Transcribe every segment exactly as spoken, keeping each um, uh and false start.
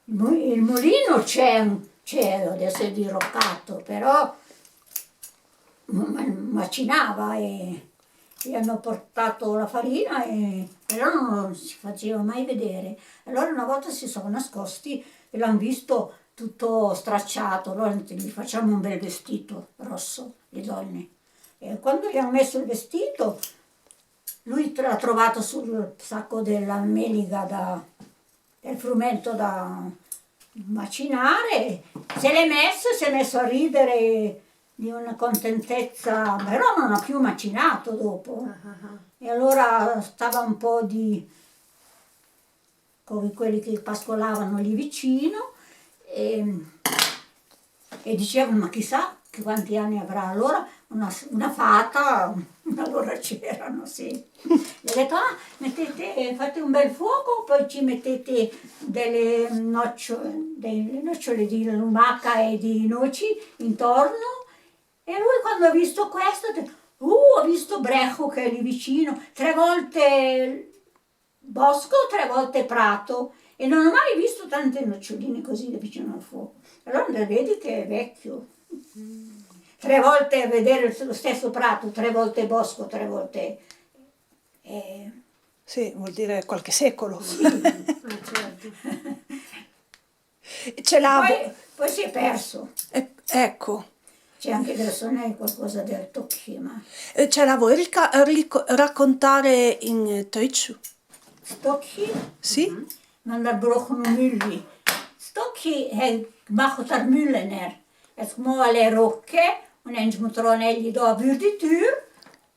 mu-, il mulino c'è, c'è, adesso è diroccato, però ma-, ma-, macinava e, e hanno portato la farina e, però non si faceva mai vedere. Allora una volta si sono nascosti e l'hanno visto tutto stracciato, allora gli facciamo un bel vestito rosso, le donne. E quando gli hanno messo il vestito, lui tra-, ha trovato sul sacco della melica da, del frumento da macinare, se l'è messo, si è messo a ridere di una contentezza, però non ha più macinato dopo. Ah, ah, ah. E allora stava un po' di, con quelli che pascolavano lì vicino, e, e dicevano: "Ma chissà che quanti anni avrà." Allora una, una fata, allora c'erano, sì. Gli ha detto: "Ah, mettete, fate un bel fuoco, poi ci mettete delle noccio-, delle nocciole di lumaca e di noci intorno." E lui, quando ha visto questo, ha detto: "Uh, ho visto Brejo che è lì vicino, tre volte bosco, tre volte prato, e non ho mai visto tante noccioline così da vicino al fuoco." Allora vedi che è vecchio. Tre volte vedere lo stesso prato, tre volte bosco, tre volte, eh. Sì, vuol dire qualche secolo. Sì, eh, certo. Ce la vo-, poi, poi si è perso. E-, ecco. C'è anche del sonno, qualcosa del Tokhi, ma... E ce la vuoi rica-, rico-, raccontare in, eh, teutschu? Stokhi? Sì. Mhm. Wann der Broch no Mülli. Stokhi, he, macho der Müllener. Es mo ale Rocke, un ens Mutronelli do a Würditür,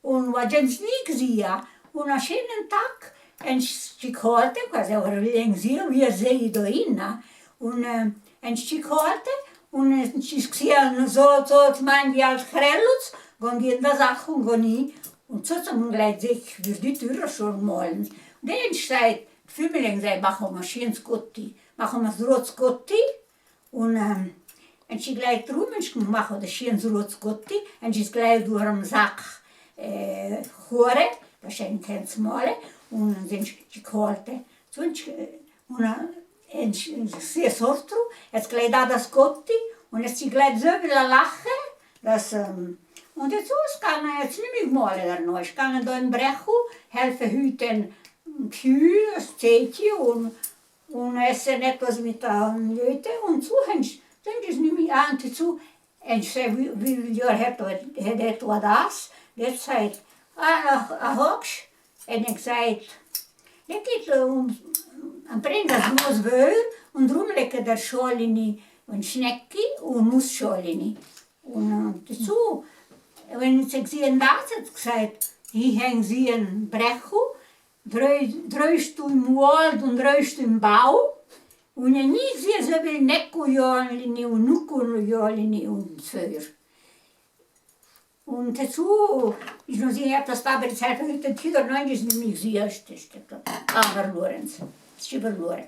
un wa gens ni gsia, un a scenen tac, ens ci colte, quasi ora lengsia, wie sei do inna, un, eh, ens ci colte, un, eh, ci gsia, un so, so, mangi al Krelluz, gon di da Sach, un goni, un so, so, un glei sich, Würditür, schon molens. De ens seit, Fümileng sei, macho ma schiens gotti, macho ma srots gotti, un, ehm, en ci gleit rum, en ci macho de schiens rots gotti, en ci gleit dur am Sach, eh, hure, wahrscheinlich kens mole, un en ci colte. Sun ci, una, en ci, sie sortru, es gleit da das gotti, un es ci gleit so wie la lache, das, ehm, un de zus kann jetzt nimmi mole der noi, kann do in Brechu, helfe hüten, Kühe, Steki un Un esse net was mit de Lüte un zu, hen, hen is nimmi ante zu, en se wie, wie Johr het, het, het wa das, det seit, a, a, a Hocksch, en ich seit, det git, um, am Brenn das Moos wöör, un drum lecke der Scholini un Schnecki un Nussscholini. Un, äh, dazu, wenn ich sehen das, hat gesagt, ich hänge sie en Brechu, drei, drei Stunden Wald un drei Stunden Bau, un ich nie sie so viel Necko Jolini un Nucko Jolini un Föhr. Un dazu, ich muss sie etwas da bei der Zeit verhütet, wieder neun ist nämlich sie, ist, ist, ist, ah, verloren. Ist verloren.